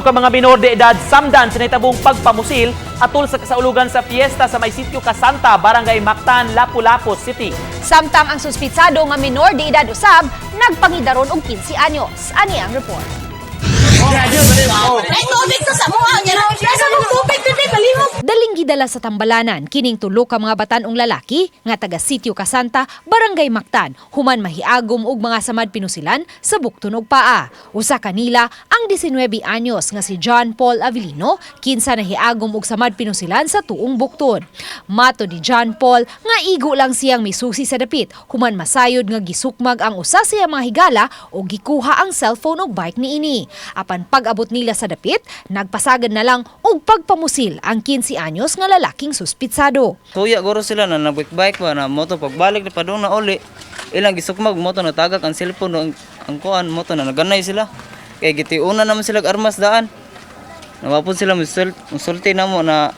Tulo ka mga minor de edad samdan sa nahitabong pagpamusil atol sa kasaulugan sa fiesta sa may sitio Kasanta, Barangay Mactan, Lapu-Lapu City. Samtang ang suspitsado nga minor de edad usab nagpangidaron og 15 anyos. Ani ang report. Ay, tubig to sa mua niya. Nasa mong tubig, tubig, malimog. Daling gidala sa tambalanan kining tulo ka mga batan-ong lalaki nga taga Sitio Kasanta, Barangay Mactan, human mahiagom og mga samad pinusilan sa bukton ug paa. Usa kanila ang 19 anyos nga si John Paul Avelino, kinsa nahiagom og samad pinusilan sa tuong bukton. Mato ni John Paul nga igo lang siyang misusi sa dapit human masayod nga gisukmag ang usa siya mga higala o gikuha ang cellphone ug bike niini. Apan pag-abot nila sa dapit, nagpasagad na lang og pagpamusil ang 15 anyos nga lalaking suspitsado. Tuya guro sila na nagbike ba na moto, pagbalik na padung na uli ilang gisukmag moto, natagak ang cellphone ang kuan moto na naganay sila kay gitiuna naman sila og armas daan. Nawapon sila musulti namo na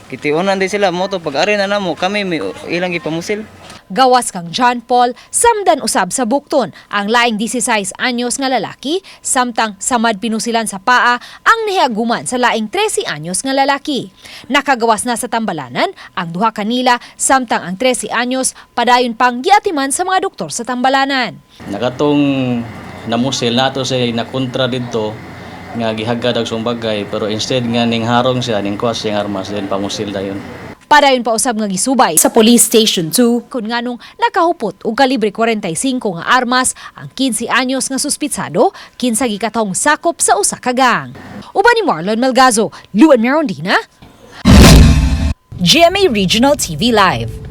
gitiunan di sila moto. Pag ari na namo kami may ilang gipamusil. Gawas kang John Paul, samdan usab sa bukton ang laing 16 anyos nga lalaki, samtang samad pinusilan sa paa ang nahiaguman sa laing 13 anyos nga lalaki. Nakagawas na sa tambalanan ang duha kanila, samtang ang 13 anyos padayon pang giatiman sa mga doktor sa tambalanan. Nakatong namusil nato siya nakontra didto nga gihagad og sumbagay, pero instead nga ning harong siya, ning kuha siyang armas, then pamusil dayon. Padayon pa usab nga gisubay sa Police Station 2 kung nganong nakahupot og kalibre 45 nga armas ang 15 anyos nga suspitsado, kinsa gikatawong sakop sa usa ka gang. Uban ni Marlon Melgazo, Luan Merondina, GMA Regional TV Live.